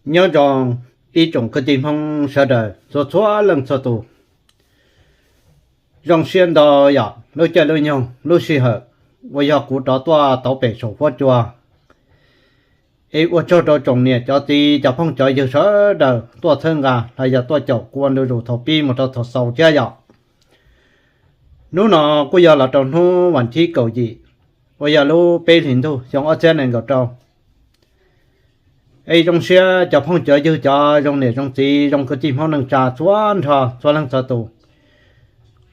Nyob zoo ib tsoom kwv tij Hmoob sawv daws txhua txhua leej txhua tus. Zoo siab ntau yom, lub caij lub nyoog lub sij hawm uas yog kuv rov tuaj tau pem saum huab cua, es ua tsaug rau tsoom niam cov txiv cov phooj cov ywg sawv daws tuaj txhawb nqa los yog tuaj caum kuv ua ntu zus thaum pib mus rau thaum xaus thiab yom. Hnub no kuj yog los rau hnub vas thib kaum yim uas yog lub peb hlis ntuj xyoo ob txhiab nees nkaum rau. Es zoo siab cov phooj cov ywg, cov zoo niam zoo txiv, zoo kwv tij Hmoob neej tsa txhua nrho txhua leej txhua tus,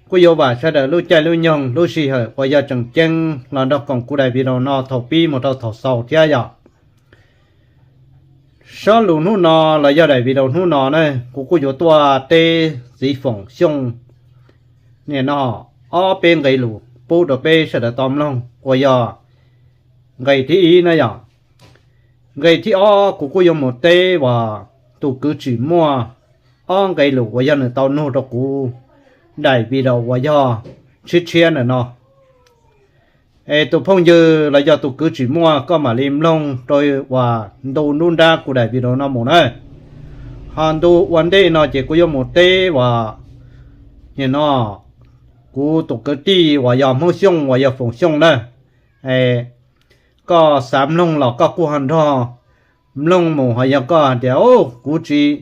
kuj yuav vam sawv daws lub caij lub nyoog lub sij hawm uas yog tseem ceeb los nrog koom kuv daim video no thaum pib mus rau thaum xaus thiab yom. Sob lus hnub no los yog daim video hnub no na, kuv kuj yuav tuaj teb txiv Foom Xyooj nim no ob peb nqe lus pub rau peb sawv daws tau mloog uas yog nqe thib ib na yom. Nqe thib ob kuv kuj yuav mus teb uas tus kwv Tsim Muaj ob nqe lus uas yog nws tau nug rau kuv daim video uas yog tshiab tshiab ntawm no. Es tus phooj ywg los yog tus kwv Tsim Muaj, koj mam li mloog rau uas ntu nruab nrab kuv daim video no mus na. Ho ntu ua ntej no ces kuv yuav mus teb uas nim no kuv tus kwv tij uas yog Hmoob Xyooj uas yog Foom Xyooj na. Koj xav mloog los koj kuj ho nrog mloog mus, ho yog koj hais tias kuv tsis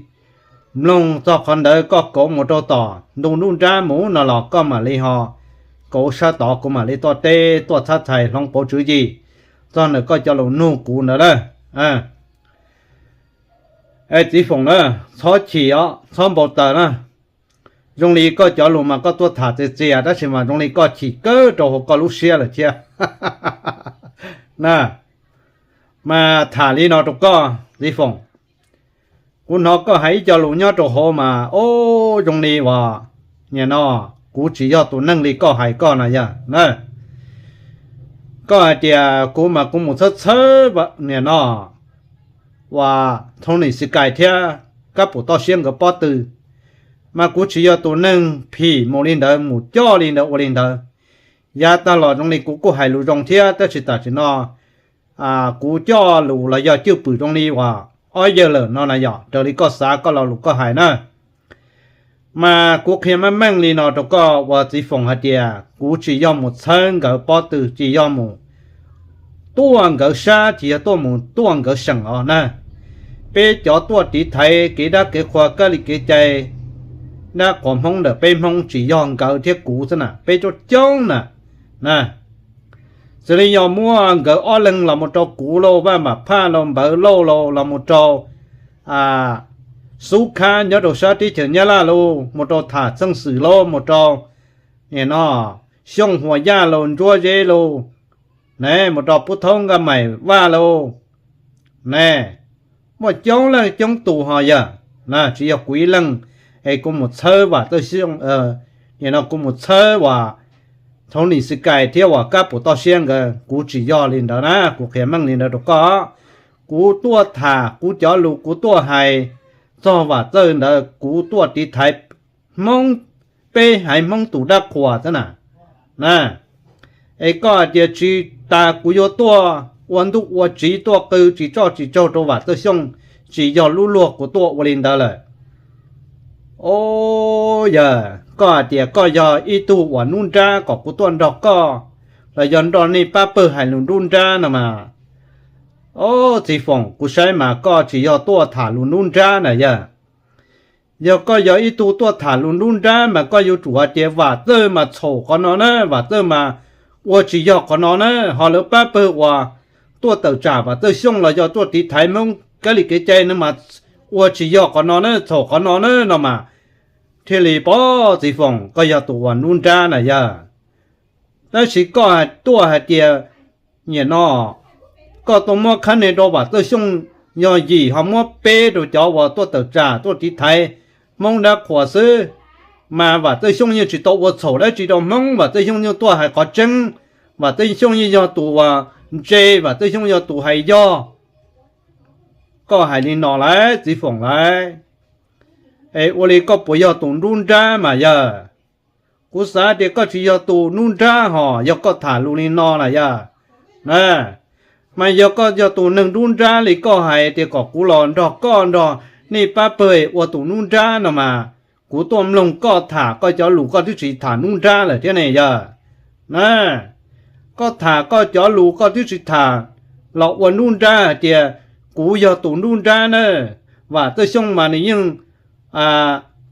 mloog txog qhov ntawd, koj kauv mus rau tom ntu nruab nrab mus no los koj mam li ho kauv sab tod, kuv mam li tuaj teb tuaj txhab txhais hloov pauv tswv yim txog ntawm koj cov lus nug kuv ntawd na. Txiv Foom na, txhob chim os, txhob npau taws na. Zoo li koj cov lus mas koj tuaj tham txias txias tab sis mas zoo li koj chim kawg rau hauv koj lub siab lawm thiab na. Mas tham li no rau koj txiv Foom, kuv hnov koj hais ib co lus nyob rau hauv mas o, zoo li uas nim no kuv tsis yog tus neeg li koj hais koj na yog na. Koj hais tias kuv mas kuv mus txhawb txhawb nim no uas Tony Sky thiab Kab Pum Toj Siab nkawd pob tw, mas kuv tsis yog tus neeg phim mus li ntawd, mus coj li ntawd ua li ntawd. Yav tag los zoo li kuv kuj hais lus zoo thiab, tab sis tam sim no kuv coj lus los yog cwj pwm zoo li uas ob yawg lawm no na yom, raws li koj xav koj lo lus koj hais na. Mas kuv qhia meej meej li no rau koj uas txiv Foom hais tias kuv tsis yog mus txhawb nkawd pob tw, tsis yog mus tuaj nkawd sab, tsis yog tuaj mus tuaj nkawd seem os na. Peb cov tuaj tiv thaiv kev dab kev qhua kab li kev cai dab qhuas Hmoob ntawm peb Hmoob tsis yog nkawd thiab kuv xwb na, peb coob coob na. Xws li yog muab nkawd ob leeg los mus rau kuv lauj, Vaj Mam Phaj lauj, Npawg Lauj lauj, los mus rau Xub Khab nyob rau sab teb chaws Nyab Laj lauj, mus rau Tham Txheej Xwm lauj, mus rau nim no Xyooj Huas Yaj lauj, Ntsuab Zeb lauj, ne mus rau Pub Thaub Nkaj Maim Vaj lauj, ne muaj coob leej coob tus ho yog, tsis yog kuv ib leeg es kuv mus txhawb Vam Txawj Xyooj, nim no kuv mus txhawb uas Tony Sky thiab uas Kab Pum Toj Siab nkawd, kuv tsis yog li ntawd na, kuv qhia meej li ntawd rau koj. Kuv tuaj tham kuv cov lus, kuv tuaj hais txog Vam Txawj ntawd, kuv tuaj tiv thaiv Hmoob, peb haiv Hmoob tus dab qhuas xwb na. Es koj hais tias tsis tas kuv yuav tuaj ua ntuj ua tsiv tuaj qw tsis tsoj tsis tsaug rau Vam Txawj Xyooj, tsis yog lub luag kuv tuaj ua li ntawd lawm. O, yog koj hais tias koj yog ib tug uas nruab nrab kom kuv tuaj nrog koj los yog nrog nej pab pawg hais lus nruab nrab no mas, o, txiv Foom, kuv saib mas koj tsis yog tuaj tham lus nruab nrab na yog. Yog koj yog ib tug tuaj tham lus nruab nrab mas koj yuav tsum hais tias Vam Txawj mas txhaum qhov no na, Vam Txawj mas ua tsis yog qhov no na, ho lawv pab pawg uas tuaj tawm tsam Vam Txawj Xyooj los yog tuaj tiv thaiv Hmoob kab li kev cai no mas ua tsis yog qhov no na, txhaum qhov no na no mas, thiaj li pom txiv Foom koj yog tus uas nruab nrab na yog. Tab sis koj tuaj hais tias nim no koj tuaj muab khab ne rau Vam Txawj Xyooj yog yim, ho muab peb rau cov uas tuaj tawm tsam tuaj tiv thaiv Hmoob dab qhuas xwb, mas Vam Txawj Xyooj yeej tsis tau ua txhaum dab tsi rau Hmoob, Vam Txawj Xyooj yeej tuaj hais qhov tseeb, Vam Txawj Xyooj yeej yog tus uas ntse, Vam Txawj Xyooj yog tus hais yog. Koj hais li no lauj txiv Foom lauj, es ua li koj puas yog tus nruab nrab mas yog? Kuv xav tias koj tsis yog tus nruab nrab hos yog koj tham lus li no na yog. Mas yog koj yog tus neeg nruab nrab li koj hais tias kom kuv los nrog koj nrog nej pab pawg ua tus nruab nrab no mas, kuv tuaj mloog koj tham koj cov lus koj twb tsis tham nruab nrab lawm thiab ne yog. Na, koj tham koj cov lus koj twb tsis tham los ua nruab nrab hais tias kuv yog tus nruab nrab na. Vam Txawj Xyooj mas nws yeej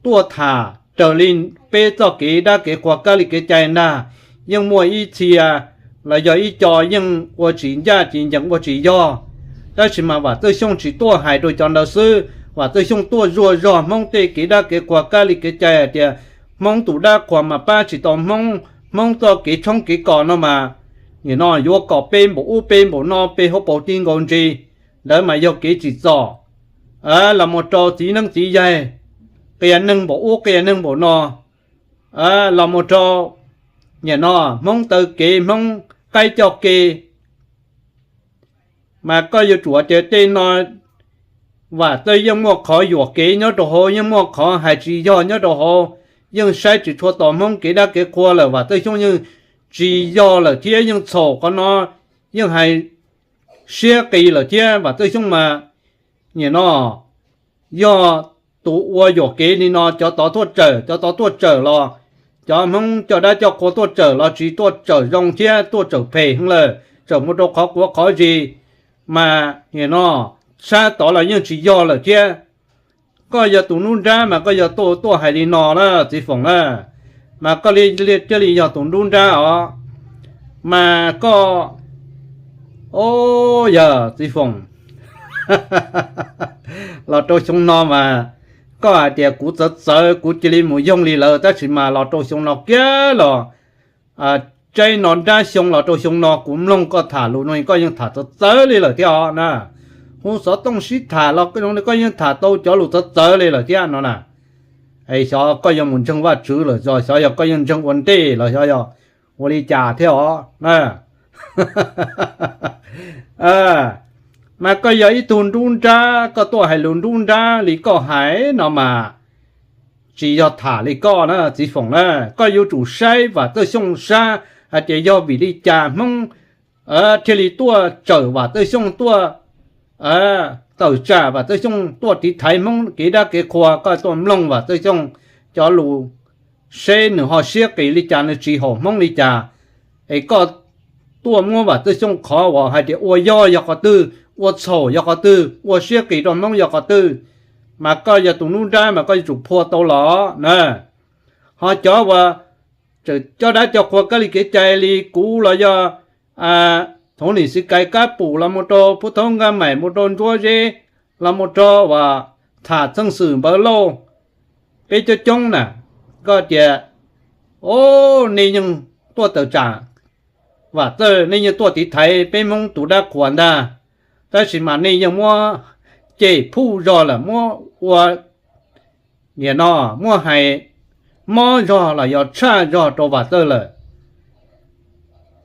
tuaj tham raws li peb txoj kev dab kev qhua kab li kev cai ntag, yeej muaj ib txhia los yog ib co yeej ua tsis ncaj tsis ncees ua tsis yog. Tab sis mas Vam Txawj Xyooj tsis tuaj hais rau cov ntawd xwb, Vam Txawj Xyooj tuaj zuaj zog Hmoob tej kev dab kev qhua kab li kev cai hais tias Hmoob tus dab qhua mas pab tsis tau Hmoob, Hmoob txoj kev tshoob kev kos no mas, nim no yuav kom peb npaum ub peb npaum no peb hauv paus ti nkaus ntsis, ntawd mas yog kev tsim txom los mus rau txiv neeb txiv yaig, qias neeg npaum ub qias neeg npaum no, los mus rau nim no Hmoob taw kev Hmoob qaib coj ke. Mas koj yuav tsum tias tej no Vam Txawj yeej muaj qhov yuam kev nyob rau hauv, yeej muaj qhov hais tsis yog nyob rau hauv, yeej saib tsis tshua tos Hmoob kev dab kev qhua lawm, Vam Txawj Xyooj yeej tsis yog lawm thiab yeej txhaum qhov no, yeej hais siab qis lawm thiab Vam Txawj Xyooj mas, nim no yog tus ua yuam kev li no cov tod tuaj tsawm, cov tod tuaj tsawm los, cov Hmoob coj dab coj qhua tuaj tsawm los tsis tuaj tsawm zoo thiab tuaj tsawm phem heev lawm, tsawm mus rau qhov quav qhov zis, mas nim no sab tod los yeej tsis yog lawm thiab. Koj yog tus nruab nrab mas koj yog tuaj tuaj hais li no na Txiv Foom na, mas koj li thiaj li yog tus nruab nrab os. Mas koj, o, yog Txiv Foom los rau xyoo no mas koj hais tias kuv txawv txawv kuv cia li mus yoog li lawm, tab sis mas los rau xyoo no kiag los tsaib no nrab xyoo los rau xyoo no kuv mloog koj tham lus no koj yeej tham txawv txawv li lawm thiab os na. Hu xov tooj sib tham los koj yeej tham tau cov lus txawv txawv li lawm thiab no na. Xyov koj yuav mus ntseeg Vajtswv lawm, xyov yog koj yeej ntseeg ua ntej los xyov yog ua li cas thiab os. Mas koj yog ib tug nruab nrab, koj tuaj hais lus nruab nrab li koj hais no mas tsis yog tham li koj na Txiv Foom na. Koj yuav tsum saib Vam Txawj Xyooj sab hais tias yog vim li cas Hmoob thiaj li tuaj tsawm Vam Txawj Xyooj, tuaj tawm tsam Vam Txawj Xyooj, tuaj tiv thaiv Hmoob kev dab kev qhua. Koj tuaj mloog Vam Txawj Xyooj cov lus seb nws ho siab qis li cas, nws tsis haum Hmoob li cas. Es koj tuaj muab Vam Txawj Xyooj qhov uas hais tias ua yog yog qhov twg, ua txhaum yog qhov twg, ua siab qis rau Hmoob yog qhov twg, mas koj yog tus nruab nrab mas koj yuav tsum phua tau los na. Ho cov uas tseem coj dab coj qhua kab li kev cai li kuv los yog Thov Nim Xis Kais Kab Pum los mus rau Phub Thaub Nkaj Maim, mus rau Ntsuab Zeb, los mus rau uas tham txheej xwm Npawg Lauj, peb coob coob na, koj tias, o, nej yeej tuaj tawm tsam Vam Txawj, nej yeej tuaj tiv thaiv peb Hmoob tus dab qhuas ntag, tab sis mas nej yeej muab cem phuj zog lawm, muab ua nim no muab hais mob zog los yog tshaj zog rau Vam Txawj lawm.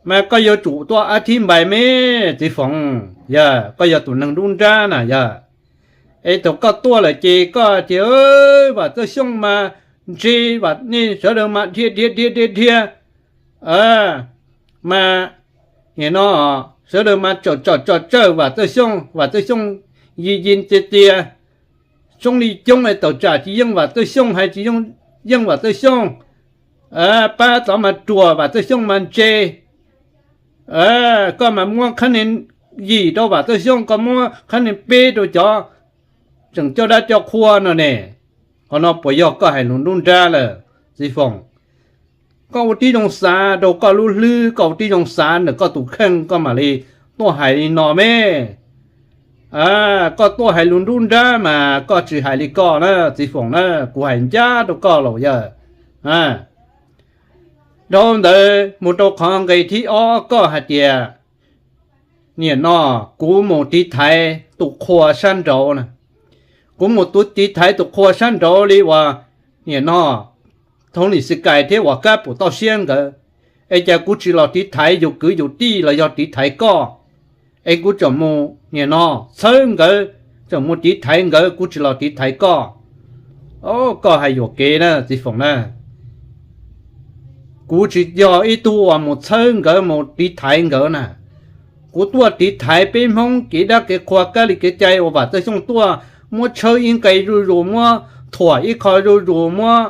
Mas koj yuav tsum tuaj ab thib npais me Txiv Foom, yog koj yog tus neeg nruab nrab na yog. Es thaum koj tuaj lawm ces koj tias Vam Txawj Xyooj mas ntse, Vam, nej sawv daws mas dhia dhia dhia dhia dhia, mas nim no sawv daws mas tsawm tsawm tsawm tsawm Vam Txawj Xyooj, Vam Txawj Xyooj yi yi txias txias, zoo li coob es tawm tsam tsis yeej Vam Txawj Xyooj, hais tsis yeej Vam Txawj Xyooj, pab tod mas ruam, Vam Txawj Xyooj mas ntse. Koj mas muab qhab niag yim rau Vam Txawj Xyooj, koj muab qhab niag peb rau cov tseem coj dab coj qhua no ne. Qhov no puas yog koj hais lus nruab nrab lawm Txiv Foom? Koj ua tib zoo xav rau koj lub hlwb, koj ua tib zoo xav ntawm koj tus kheej koj mam li tuaj hais li no me. Koj tuaj hais lus nruab nrab mas koj tsis hais li koj na Txiv Foom na, kuv hais ncaj rau koj los yawg. Dhau ntawd mus rau qhov nqe thib ob koj hais tias nim no kuv mus tiv thaiv tus qhua sab nraud na, kuv mus tiv thaiv tus qhua sab nraud li uas nim no Thov Nim Xis Kais thiab uas Kab Pum Toj Siab nkawd, es cas kuv tsis los tiv thaiv yus kwv yus tij los yog tiv thaiv koj, es kuv tseem mus nim no txhawb nkawd, tseem mus tiv thaiv nkawd, kuv tsis los tiv thaiv koj. Koj hais yuam kev na Txiv Foom na. Kuv tsis yog ib tug uas mus txhawb nkawd mus tiv thaiv nkawd na. Kuv tuaj tiv thaiv peb Hmoob kev dab kev qhua kab li kev cai uas Vam Txawj Xyooj tuaj muab tshawb ib nqe zuj zus, muab thuam ib qho zuj zus, muab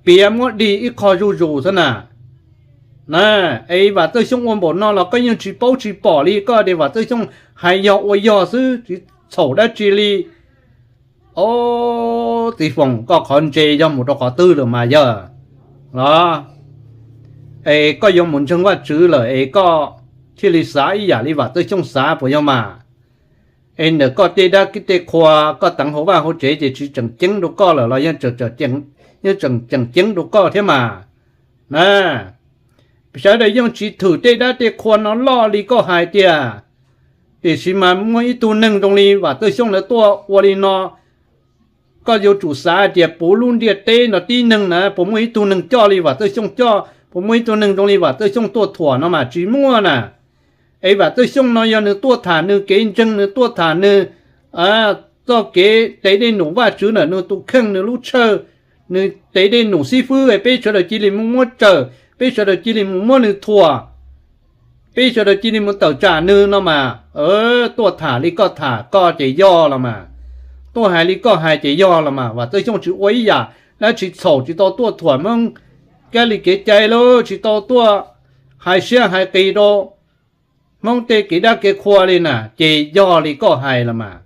piav muab dig ib qho zuj zus xwb na. Na, es Vam Txawj Xyooj ua npaum no los koj yeej tsis paub tsis pom li, koj tias Vam Txawj Xyooj hais yog ua yog xwb tsis txhaum dab tsi li. Ob, Txiv Foom, koj qhov ntse yog mus rau qhov twg lawm mas yog los? Es koj yuav mus ntseeg Vajtswv lawm es koj thiaj li xav ib yam li Vam Txawj Xyooj xav puas yog mas? Es ntawm koj tej dab tej qhua koj teev hauv vaj hauv tsev ces tsis tseem ceeb rau koj lawm los yeej tseem ceeb rau koj thiab mas? Na, sawv daws yeej tsis thwm tej dab tej qhua no loj li koj hais tiag. Tiam sis mas muaj ib tug neeg zoo li Vam Txawj Xyooj lawv tuaj ua li no, koj yuav tsum xav tias puv lub ntiaj teb no tib neeg na puas muaj ib tug neeg coj li Vam Txawj Xyooj coj, puas muaj ib tug neeg zoo li Vam Txawj Xyooj tuaj thuam no mas tsis muaj na. Es Vam Txawj Xyooj no yog nws tuaj tham nws kev ntseeg, nws tuaj tham nws txoj kev tev dej num Vajtswv ntawm nws tus kheej nws lub tshawj, nws tev dej num xib fwb, peb sawv daws cia li mus muab tsawm, peb sawv daws cia li mus muab nws thuam, peb sawv daws cia li mus tawm tsam nws no mas, tuaj tham li koj tham koj ces yog los mas, tuaj hais li koj hais ces yog los mas. Vam Txawj Xyooj tsis ua ib yam dab tsi txhaum, tsis tau tuaj thuam Hmoob kab li kev cai los tsis tau tuaj hais siab hais qis rau Hmoob tej kev dab kev qhua li na, ces yog li koj hais los mas.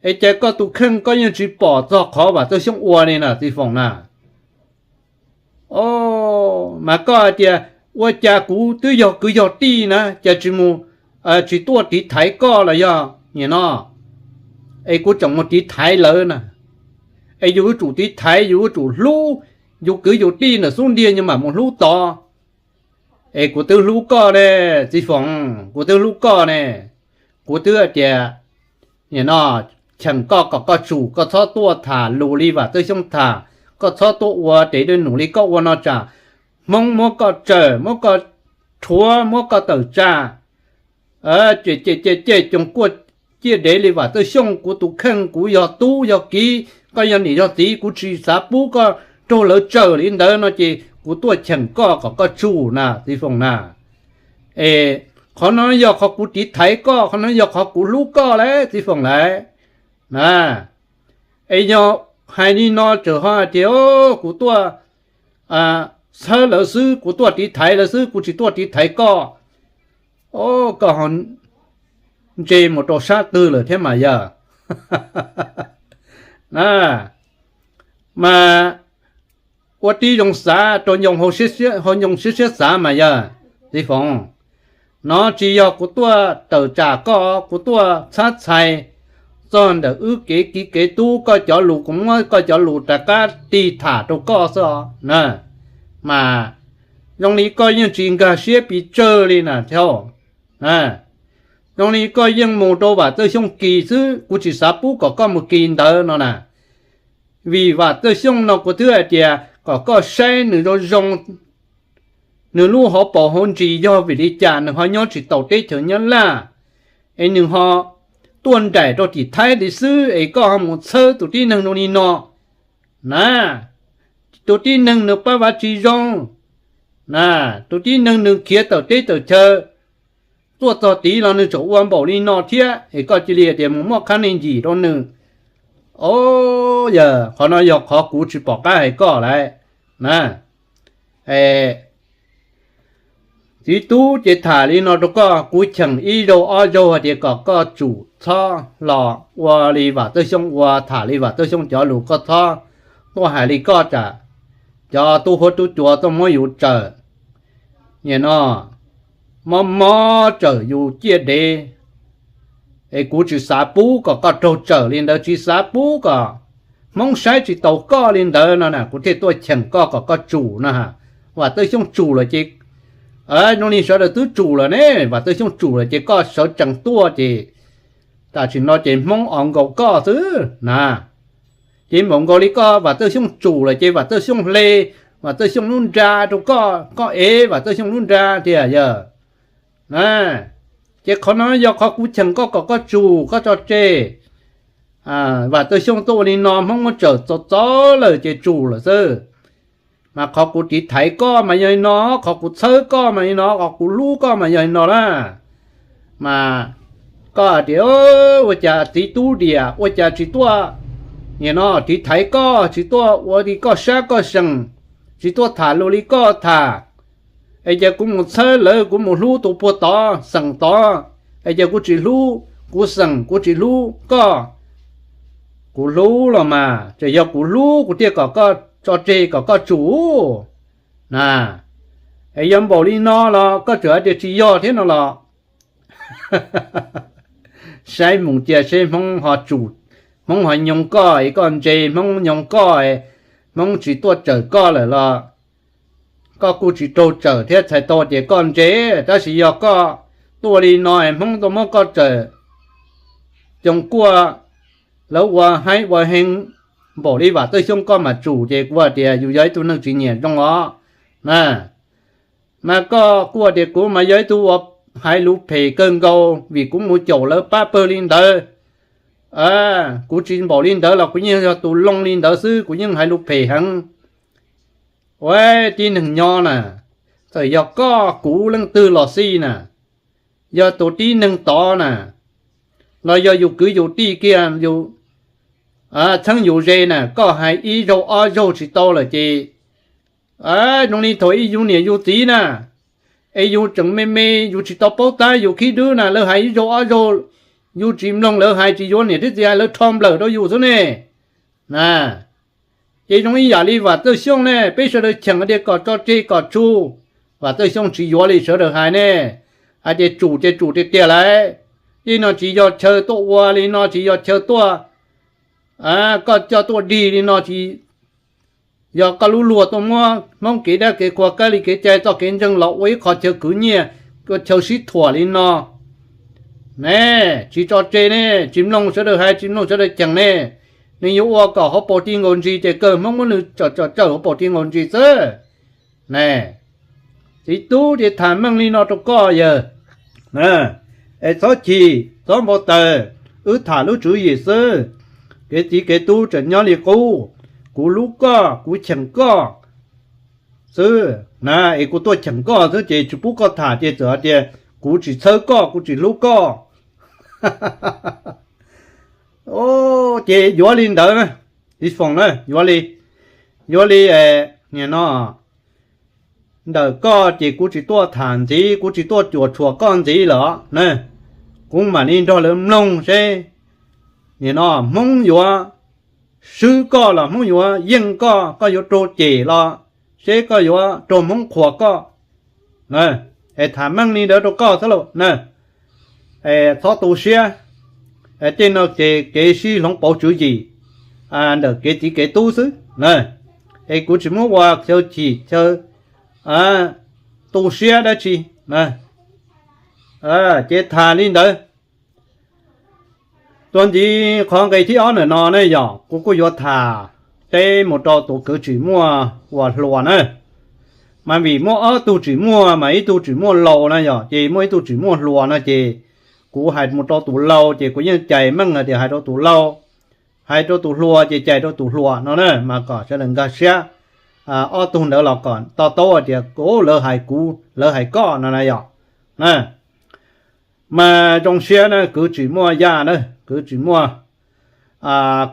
Es cas koj tus kheej koj yeej tsis pom txog qhov Vam Txawj Xyooj ua li na, Txiv Foom na? Mas koj hais tias ua cas kuv twb yog kwv yog tij na cas tsis mus, tsis tuaj tiv thaiv koj los yog nim no, es kuv tseem mus tiv thaiv lawv na. Es yus yuav tsum tiv thaiv, yus yuav tsum hlub yus kwv yus tij ntawm xub ntiag, yus mam mus hlub tod. Es kuv twb hlub koj ne, Txiv Foom, kuv twb hlub koj ne. Kuv twb hais tias nim no cheem koj kom koj tsum, koj txhob tuaj tham lus li Vam Txawj Xyooj tham, koj txhob tuaj ua tev dej num li koj ua no tsam Hmoob muab koj tsawm, muab koj rhuav, muab koj tawm tsam, ces ces ces coos kuaj ciaj dev li Vam Txawj Xyooj. Kuv tus kheej, kuv yog tub yog kiv, koj yog niam yog txiv, kuv tsis xav pub koj raug lawv tsawm li ntawd no ces kuv tuaj cheem koj kom koj tsum na, Txiv Foom na. Es qhov no yog qhov kuv tiv thaiv koj, qhov no yog qhov kuv hlub koj lawm, Txiv Foom lawm na. Es yog hais li no tseem ho hais tias kuv tuaj txhawb lawv xwb, kuv tuaj tiv thaiv lawv xwb, kuv tsis tuaj tiv thaiv koj. Koj ho ntse mus rau sab twg lawm thiab mas yog? Mas ua tib zoo xav rau ncoo hauv ncoo siab siab xav mas yog, Txiv Foom. No tsis yog kuv tuaj tawm tsam koj, kuv tuaj txhab txhais txog ntawm wb kev kiv kev tub, koj cov lus kuv muab koj cov lus rov qab tig tham rau koj xwb os na. Mas zoo li koj yeej tsis nkag siab pes tsawg li na thiab. Zoo li koj yeej mus rau Vam Txawj Xyooj kis xwb, kuv tsis xav pub kom koj mus kis ntawd no na. Vim Vam Txawj Xyooj no kuv twb hais tias kom koj saib nws zoo zoo, nws lub hauv paus hauv ntsis yog vim li cas nws ho nyob tsis taus teb chaws Nyab Laj, es nws ho tuaj nraim rau tim Thaib li xwb es koj ho mus txhawb tus tib neeg zoo li no na. Tus tib neeg nws pab vav tsis zoo na, tus tib neeg nws khiav tawm teb tawm chaw, tuaj txog tid los nws tseem ua npaum li no thiab es koj cia li tias mus muab qhab neeg ncim rau nws. Yog qhov no yog qhov kuv tsis pom qab hais koj lawm na. Txiv tub ces tham li no rau koj, kuv cheem ib zaug ob zaug hais tias kom koj tsum txhob los ua li Vam Txawj Xyooj ua, tham li Vam Txawj Xyooj cov lus, koj txhob tuaj hais li koj tsam cov tub huab tub cua tuaj muab yus tsawm, nim no mob mob tsawm yus ciaj dev. Es kuv tsis xav pub kom koj raug tsawm li ntawd, tsis xav pub kom Hmoob saib tsis taus koj li ntawd no na, kuv thiaj tuaj cheem koj kom koj tsum no. Vam Txawj Xyooj tsum lawm ces, zoo li sawv daws twb tsum lawm ne, Vam Txawj Xyooj tsum lawm ces koj sawv tsees tuaj ces tam sim no ces Hmoob os nkaus koj xwb na. Ces npaum nkaus li koj Vam Txawj Xyooj tsum lawm ces Vam Txawj Xyooj hle Vam Txawj Xyooj lub nra rau koj, koj ev Vam Txawj Xyooj lub nra tiag yog. Ces qhov no yog qhov kuv cheem koj kom koj tsum, koj tso tseg. Vam Txawj Xyooj tuaj ua li no Hmoob muab tsawm txaus txaus lawm ces tsum lawm xwb. Mas qhov kuv tiv thaiv koj mas yog li no, qhov kuv txhawb koj mas li no, qhov kuv hlub koj mas yog li no na. Mas koj hais tias, ua cas txiv tub diam ua cas tsis tuaj, nim no tiv thaiv koj, tsis tuaj ua li koj sab koj seem, tsis tuaj tham lus li koj tham, es ces kuv mus txhawb lawv, kuv mus hlub tus puag tod xeem tod, es ces kuv tsis hlub, kuv xeem kuv tsis hlub koj. Kuv hlub los mas, tseem yog kuv hlub kuv thiaj kom koj tso tseg kom koj tsum na. Es yog npaum li no los koj tseem hais tias tsis yog thiab no los? Saib mus cia seb Hmoob ho tsum, Hmoob ho nyoog koj es koj ntse, Hmoob nyoog koj es Hmoob tsis tuaj tsawm koj lawm los koj kuj tsis raug tsawm thiab, txhais tau tias koj ntse. Tab sis yog koj tuaj li no es Hmoob tuaj muab koj tsawm, coos kuaj, lawv ua haib ua heev npaum li Vam Txawj Xyooj koj mam tsum, ces kuv hais tias yus yog ib tug neeg tsis nyiam zoo os na. Mas koj kuj tias kuv mas yog ib tug uas hais lus phem kawg nkaus vim kuv mus caum lawv pab pawg li ntawd. Kuv tsis npaum li ntawd los kuv yeej yog tus loo li ntawd xwb, kuv yeej hais lus phem heev. Ua tib neeg nyob na, txawm yog koj kuv leej twg los xij na, yog tus tib neeg tod na, los yog yus kwv yus tij kiag, yus txheeb yus ze na, koj hais ib zaug ob zaug tsis tau lawm ces zoo li thaum ib yus niam yus txiv na, es yus tseem me me yus tsis tau paub tab yus khib dwb na, lawv hais ib zaug ob zaug yus tsis mloog lawv hais, tsis yuav niam thiab txiv hais, lawv rho nplawm rau yus xwb ne. Na, ces zoo ib yam li Vam Txawj Xyooj ne, peb sawv daws cheem tias kom tso tseg kom tsum, Vam Txawj Xyooj tsis yuav li sawv daws hais ne, hais tias tsum ces tsum tiag tiag lauj. Li no tsis yog chaw tuaj ua li no, tsis yog chaw tuaj, koj coj tuaj dig li no tsis yog koj lub luag tuaj muab Hmoob kev dab kev qhua, kab li kev cai, txoj kev ntseeg los ua ib qho chaw khwv nyiaj, ua chaw sib thuam li no ne. Tsis tso tseg ne, tsis mloog sawv daws hais, tsis mloog sawv daws cheem ne. Nws yuav ua kom hauv paus ti nkaus ntsis ces kawg Hmoob muab nws tsawm tsawm tsawm hauv paus ti nkaus ntsis xwb ne. Txiv tub ces tham meej li no rau koj yawg, es txhob chim txhob npau taws, wb tham lub tswv yim xwb. Kev txiv kev tub tseem nyob li qub, kuv hlub koj kuv cheem koj xwb na, es kuv tuaj cheem koj xwb ces tsis pub koj tham ces txawm hais tias kuv tsis txhawb koj, kuv tsis hlub koj. Ces yuav li ntawd, Lis Foom na, yuav li, yuav li, nim no ntawm koj ces kuv tsis tuaj tham ntxiv, kuv tsis tuaj cuam tshuam koj ntxiv lawm na. Kuv mam li nrog lawv mloog seb nim no Hmoob yuav swb koj los Hmoob yuav yeej koj, koj yuav raug cem los seb koj yuav raug Hmoob qhuas koj. Es tham meej li ntawd rau koj xwb lauj na. Txhob tu siab. Tej no ces kev sib hloov pauv tswv yim ntawm kev txiv kev tub xwb. Es kuv tsis muab ua chaw chim chaw tu siab dab tsi, ces tham li ntawd. Tuaj ntxiv qhov nqe thib ob ntawm no ne yog kuv kuj yuav tham teb mus rau tus kwv tsis muaj uas hluas na. Mas vim muaj ob tug tsis muaj mas ib tug tsis muaj laus na yog, ces muaj ib tug tsis muaj hluas no ces kuv hais mus rau tus laus ces kuv yeej cais meej hais tias hais rau tus laus, hais rau tus hluas ces cais rau tus hluas no na, mas kom sawv daws nkag siab. Ob tug ntawd los kom to taub hais tias lawv hais kuv lawv hais koj no na yog. Mas zoo siab na, kwv tsis muaj yaj na, kwv tsis muaj.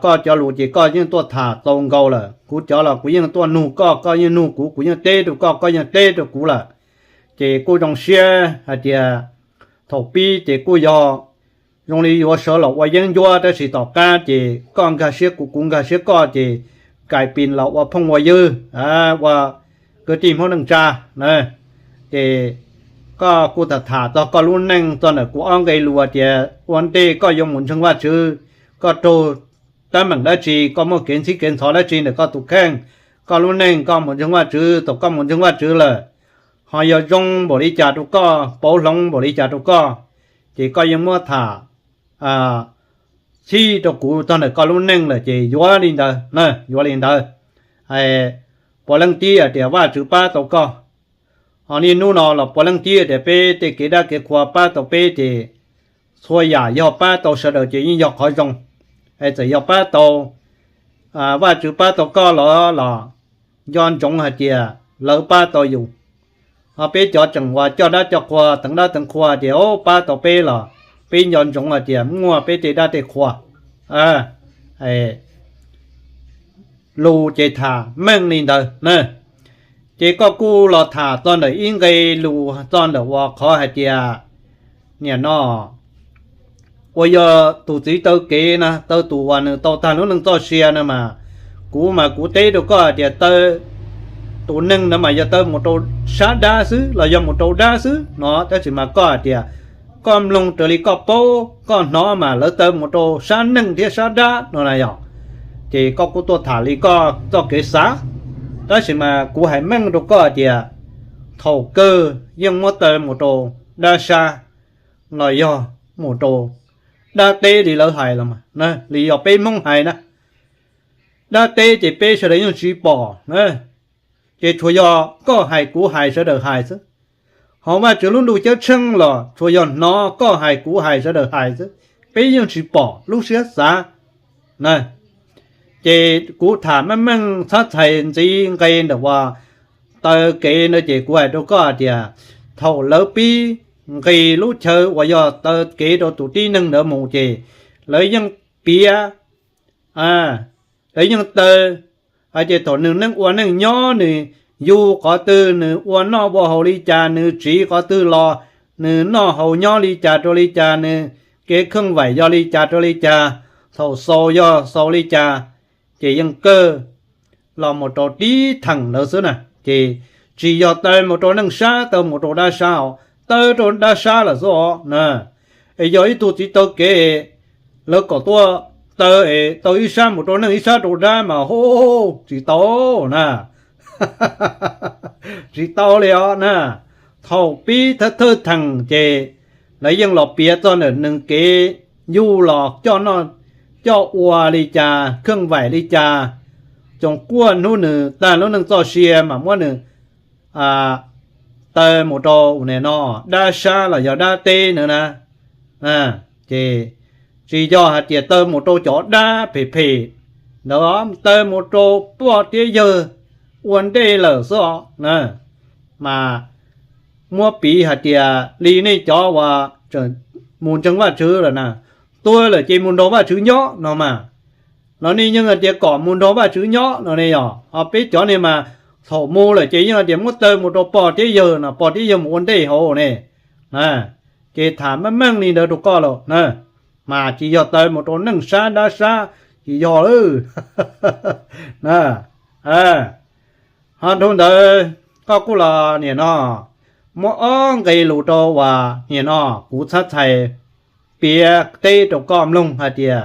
Koj cov lus ces koj yeej tuaj tham tau nkaus lawm, kuv cov los kuv yeej tuaj nug koj, koj yeej nug kuv, kuv yeej teb rau koj, koj yeej teb rau kuv lawm. Ces kuj zoo siab hais tias thaum pib ces kuj yog zoo li yuav sawv los ua yeeb ncuab, tab sis tom qab ces koj nkag siab kuv, kuv nkag siab koj ces kais pis los ua phooj ua ywg, ua kwv tij Hmoob neej tsa na. Ces koj kuj tham tham txog koj lub neej txog ntawm kuv ob nqe lus tias ua ntej koj yuav mus ntseeg Vajtswv, koj raug teeb meem dab tsi, koj muaj kev ntxhib kev ntxhov dab tsi ntawm koj tus kheej, koj lub neej koj mus ntseeg Vajtswv, thaum koj mus ntseeg Vajtswv lawm ho yog zoo npaum li cas rau koj, pauv hloov npaum li cas rau koj, ces koj yeej muab tham txhij rau kuv txog ntawm koj lub neej lawm ces yuav li ntawd, yuav li ntawd. Puav leej tib hais tias Vajtswv pab tau koj. Ho niaj hnub no los puav leej tib hais tias peb tej kev dab kev qhua pab tau peb ces txhua yam yog pab tau sawv daws ces yeej yog qhov zoo. Es txawm yog pab tau, Vajtswv pab tau koj los los nco ntsoov hais tias lawv pab tau yus. Ho peb cov tseem uas coj dab coj qhua, teev dab teev qhua tias o pab tau peb los peb nco ntsoov hais tias muaj peb tej dab tej qhua. Lus ces tham meej li ntawd na. Ces koj kuj los tham txog ntawm ib nqe lus txog ntawm uas qhov hais tias, niam no, uas yog tus txiv taw kev na, taw tus uas nws tau tag lub neej txoj sia na mas, kuv mas kuv teb rau koj hais tias taw tus neeg ntawd mas yog taw mus rau sab dab xwb los yog mus rau dab xwb no, tab sis mas koj hais tias koj mloog raws li koj paub koj hnov mas lawv taw mus rau sab neej thiab sab dab no na yog. Ces koj kuj tuaj tham li koj txoj kev xav, tab sis mas kuv hais meej rau koj hais tias thaum kawg yeej muab taw mus rau dab sab los yog mus rau dab teb li lawv hais los, li yog peb Hmoob hais na. Dab teb ces peb sawv daws yeej tsis pom na, ces tsuas yog koj hais kuv hais sawv daws hais xwb. Ho Vajtswv lub ntuj ceeb tsheej los tsuas yog hnov koj hais kuv hais sawv daws hais xwb, peb yeej tsis pom lub siab xav na. Ces kuv tham meej meej txhab txhais ntxiv nqe ntawm uas taw kev ntawd ces kuv hais rau koj hais tias thaum lawv pib nqis lub chaw uas yog taw kev rau tus tib neeg ntawd mus ces lawv yeej piav, lawv yeej taw hais tias thaum nws neej ua neej nyob nws yug qhov twg, nws ua noj ua haus li cas, nws tsiv qhov twg los, nws noj haus nyob li cas rau li cas, nws kev kheej vaim yog li cas rau li cas, thaum xaus yog xaus li cas, ces yeej kawg los mus rau tib theem ntawd xwb na. Ces tsis yog taw mus rau neej sab taw mus rau dab sab os, taw rau dab sab lawm xwb os na. Es yog ib tug txiv taw kev lawv kom tuaj taw es taw ib sab mus rau neej ib sab rau dab mas hu, tsis tau na. Tsis tau li os na. Thaum pib thawj thawj theem ces lawv yeej los piav txog ntawm nws kev yug los coj noj coj ua li cas, kheej vaim li cas, coos quaj hnub nws tag lub neej txoj sia mas muab nws taw mus rau nim no dab sab los yog dab teb ntawd na. Ces tsis yog hais tias taw mus rau cov dab phem phem ntawd, taw mus rau poj thiab yawg ua ntej lawm xwb os na. Mas muab piv hais tias li nej cov uas mus ntseeg Vajtswv lawm na, tuag lawm ces mus nrog Vajtswv nyob no mas, los nej yeej hais tias kom mus nrog Vajtswv nyob no ne yog. Ho peb cov ne mas thaum mus lawm ces yeej hais tias muab taw mus rau pog thiab yawg no, pog thiab yawg mus ua ntej hauv ne. Ces tham meej meej li ntawd rau koj lawm na, mas tsis yog taw mus rau neej sab dab sab, tsis yog lawm. Ho dhau ntawd koj kuj los nim no muab ob nqe lus rau uas nim no kuv txhab txhais piav teb rau koj mloog hais tias,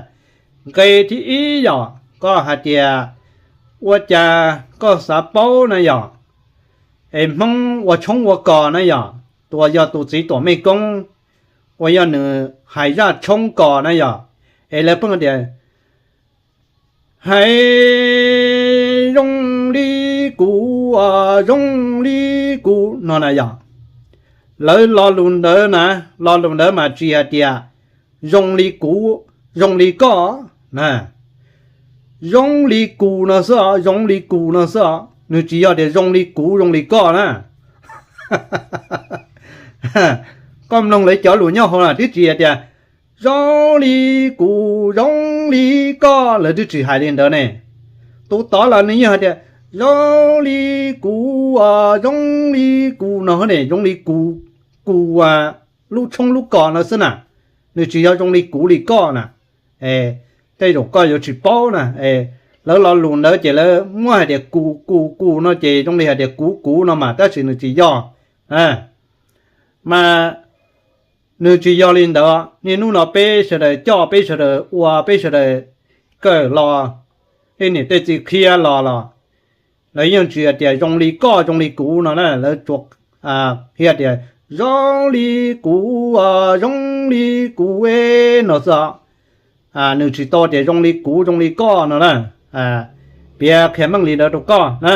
nqe thib ib yog koj hais tias ua cas koj xav paub na yog, es Hmoob ua tshoob ua kos na yog, tus uas yog tus txiv tuam mej koob uas yog nws hais zaj tshoob kos na yog, es lawv pheej tias hais zoo li kuv, zoo li kuv no na yog. Lawv lo lus ntawd na, lo lus ntawd mas tsis hais tias zoo li kuv, zoo li koj na. Zoo li kuv no xwb os, zoo li kuv no xwb os, nws tsis yog tias zoo li kuv zoo li koj na. Koj mloog lawv cov lus nyob hauv na twb tsis hais tias zoo li kuv zoo li koj, lawv twb tsis hais li ntawd ne. Tus tod los nws yeej hais tias zoo li kuv, zoo li kuv no ne, zoo li kuv, kuv lub tshoob lub kos no xwb na, nws tsis yog zoo li kuv li koj na. Tej zaum koj yuav tsis paub na. Lawv lo lus ntawd ces lawv muab hais tias kuv kuv kuv no ces zoo li hais tias kuv kuv no mas tab sis nws tsis yog. Mas nws tsis yog li ntawd. Niaj hnub no peb sawv daws coj peb sawv daws ua peb sawv daws kawm los, tej niam tej txiv qhia los los lawv yeej tsis hais tias zoo li koj zoo li kuv no na, lawv tsuas hais tias zoo li kuv, zoo li kuv no xwb os. Nws tsis tau tias zoo li kuv zoo li koj no na. Piav qhia meej li ntawd rau koj na.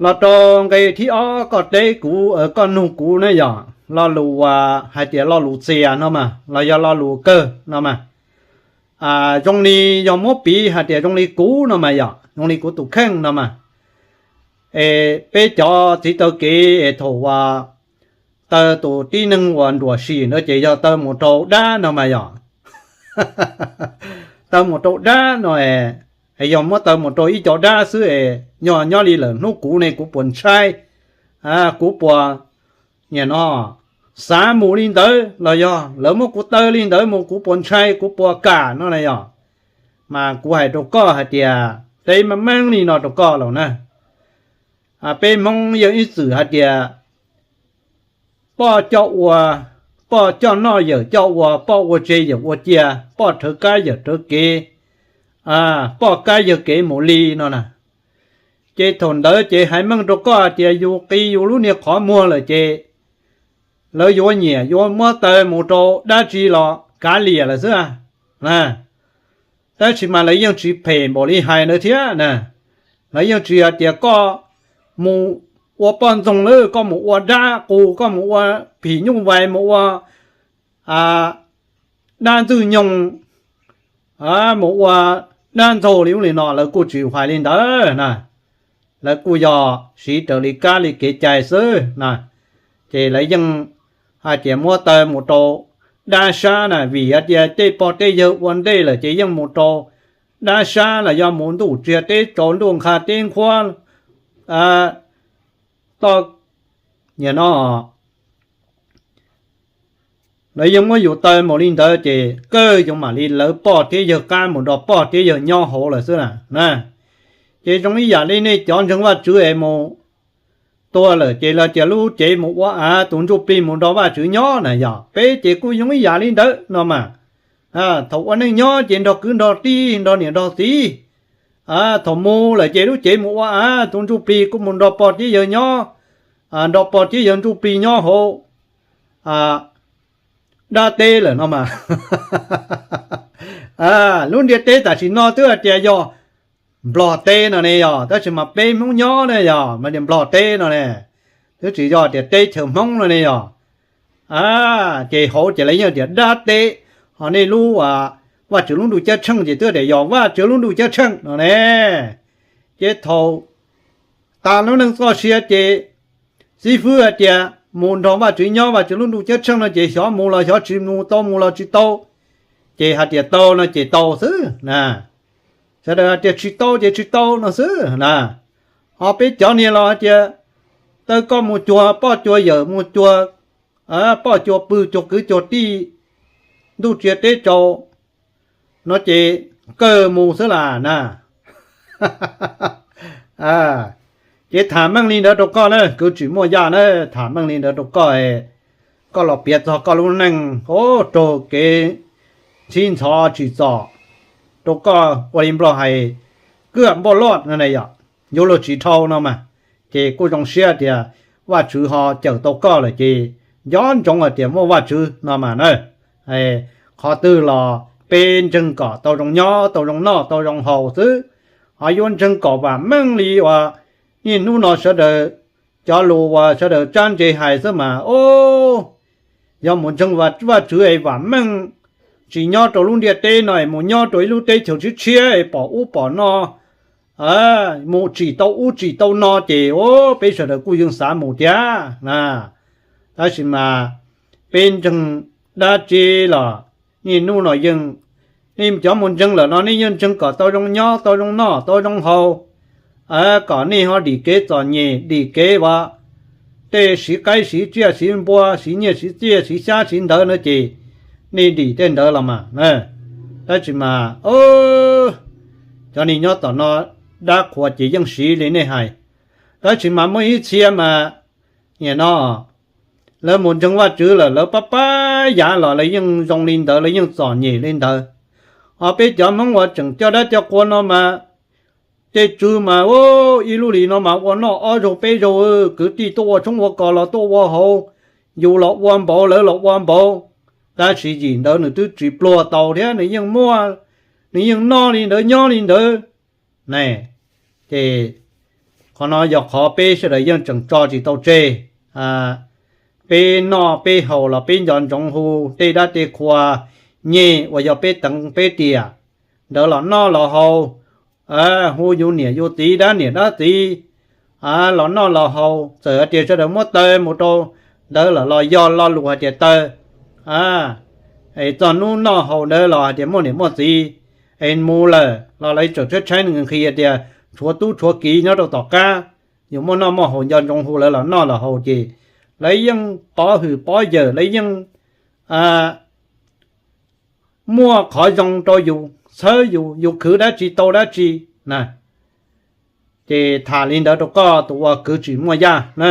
Los rau nqe thib ob koj teb kuv, koj nug kuv na yog lo lus uas hais tias lo lus txias no mas los yog lo lus kawg no mas, zoo li yog muab piv hais tias zoo li kuv no mas yog zoo li kuv tus kheej no mas. Es peb cov txiv taw kev es thaum uas taw tus tib neeg uas nruam sim ntawd ces yog taw mus rau dab no mas yog, taw mus rau dab no es, yog muab taw mus rau ib co dab xwb es, yog nyob li lawm hnub kuv ne kuv puas ntshai, kuv puas, nim no, xav mus li ntawd los yog lawv muab kuv taw li ntawd mus kuv puas ntshai kuv puas kam no na yog. Mas kuv hais rau koj hais tias, teb meej meej li no rau koj los na, peb Hmoob yeej ib txwm hais tias, poj coj ua, poj coj noj yawm coj ua, poj ua tseg yawm ua cia, poj rhawv kab yawm rhawv kev, poj kab yawg kev mus li no na. Ces thaum ntawd ces hais meej rau koj hais tias yus qi yus lub niag qhov muag lawm ces lawv yuav nyiam yuav muab taw mus rau dab tsi los kav liam lawm xwb. Tab sis mas lawv yeej tsis phem npaum li hais ntawd thiab na. Lawv yeej tsis hais tias koj mus ua poj ntxoog lawm, koj mus ua dab qus, koj mus ua phim nyuj vais, mus ua dab ntxwg nyoog, mus ua dab ntxaug li ub li no, lawv kuj tsis hais li ntawd na. Lawv kuj yog siv raws li kab li kev cai xwb na. Ces lawv yeej hais tias muab taw mus rau dab sab na, vim hais tias tej pog tej yawg ua ntej lawm ces yeej mus rau dab sab los yog mus ntuj tsiag teb tsaus, ntuj nqha teb nqhuab, toj, nim no, lawv yeej muab yus taw mus li ntawd ces kawg yuav mam li lawv poj thiab yawg qab mus nrog poj thiab yawg nyob hauv lawm xwb na. Ces zoo ib yam li nej cov ntseeg Vajtswv es mus tua lawm ces lawv tias lub cev mus ua av, tus ntsuj plig mus nrog Vajtswv nyob na yog. Peb ces kuj zoo ib yam li ntawd no mas. Thaum ua neej nyob ces nrog kwv nrog tij nrog niam nrog txiv, thaum mus lawm ces lub cev mus ua av, tus ntsuj plig kuj mus nrog pog thiab yawg nyob, nrog pog thiab yawg ntsuj plig nyob hauv dab teb lawm no mas. Lub ntiaj teb tam sim no twb hais tias yog Nplog teb no ne yog, tab sis mas peb Hmoob nyob ne yog mas tias Nplog teb no ne, twb tsis yog tias teb chaws Hmoob no ne yog. Ces hauv ces lawv yeej tias dab teb, ho nej lub Vajtswv lub ntuj ceeb tsheej ces twb tias yog Vajtswv lub ntuj ceeb tsheej no ne. Ces thaum tas lub neej txoj sia ces xib fwb hais tias mus nrog Vajtswv nyob Vajtswv lub ntuj ceeb tsheej no ces xyov mus los xyov tsis mus, tau mus los tsis tau. Ces hais tias tau no ces tau xwb na, sawv daws hais tias tsis tau ces tsis tau no xwb na. Ho peb cov niag los hais tias taw koj mus cuag poj cuag yawm, mus cuag poj cuag pw, cuag kwv cuag tij ntuj tsiag teb tsaus no ces kawg mus xwb las na. Ces tham meej li ntawd rau koj na, kwv tsis muaj yaj na, tham meej li ntawd rau koj, koj los piav txog koj lub neej, o, raug kev ntsib ntxhov tsim txom rau koj ua li Nplog hais, cơm bò lọt no na yom, yuav luag tsis dhau no mas. Ces kuj zoo siab tias Vajtswv ho cawm tau koj lawm ces nco ntsoov hais tias muaj Vajtswv no mas na. Qhov twg los peb ntseeg kom tau zoo nyob, tau zoo noj, tau zoo haus xwb. Ho yuav ntseeg kom vam meej li uas niaj hnub no sawv daws cov lus uas sawv daws tsab ntse hais xwb mas, o, yog mus ntseeg Vajtswv es vam meej, tsis nyob rau lub ntiaj teb no es mus nyob rau ib lub teb chaws tshiab tshiab es pom ub pom no, mus tsim tau ub tsim tau no ces, o, peb sawv daws kuj yeej xav mus thiab na. Tab sis mas peb ntseeg dab tsi los niaj hnub no yeej, nej cov mus ntseeg lawm no nej yeej ntseeg kom tau zoo nyob, tau zoo noj, tau zoo haus, kom nej ho dim kev txom nyem, dim kev uas tej siv qaib siv tsiaj siv npua, siv nyiaj siv txiaj, siv xyab siv ntawv no ces nej dim tej ntawd los mas. Tab sis mas cov neeg nyob tom no dab qhuas ces yeej siv li nej hais. Tab sis mas muaj ib txhia mas, nim no, lawv mus ntseeg Vajtswv lawm lawv pab pab yav los lawv yeej zoo li ntawd, lawv yeej txom nyem li ntawd. Ho peb cov Hmoob uas tseem coj dab coj qhua no mas, tej tswv mas, o, ib lub hlis no mas ua noj ob zaug peb zaug, kwv tij tuaj ua tshoob ua kos los tuaj ua hauv, yus los ua npaum lawv los ua npaum. Tab sis yim ntawd nws twb tsis pluag tau thiab, nws yeej muaj, nws yeej noj li ntawd nyob li ntawd ne. Ces qhov no yog qhov peb sawv daws yeej tseem tso tsis tau tseg. Peb noj peb haus los peb nco ntsoov hu tej dab tej qhua nyeg uas yog peb teev peb tiam ntawd los noj los haus, hu yus niam yus txiv, dab niam dab txiv, los noj los haus, txawm hais tias sawv daws muab taw mus rau ntawd los los yog lo lus hais tias taw, es txog hnub noj haus ntawd los hais tias muaj niam muaj txiv, es mus lawm los lawv tseem tshaib tshaib nws nqhis tias tshuav tub tshuav kiv nyob rau tom qab, yus muaj noj muaj haus nco ntsoov hu lawv los noj los haus ces lawv yeej pov hwm pov yawm, lawv yeej muaj qhov zoo rau yus, txhawb yus, yus khwv dab tsi tau dab tsi na. Ces tham li ntawd rau koj tus ua kwv tsis muaj yaj na.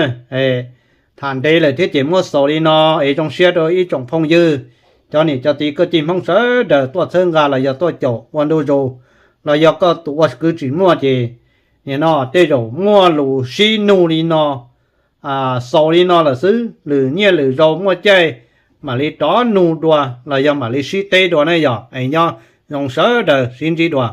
Tham ntev lawm thiab ces muab xaus li no es zoo siab rau ib tsoom phooj ywg, cov niam cov txiv kwv tij Hmoob sawv daws tuaj txhawb nqa los yog tuaj caum ua ntu zus, los yog koj tus ua kwv tsis muaj ces nim no tej zaum muaj lus sib nug li no, xaus li no lawm xwb, lwm niaj lwm zaus muaj caij mam li rov nug dua los yog mam li sib teb dua ne yog. Es nyob zoo sawv daws sib ntsib dua.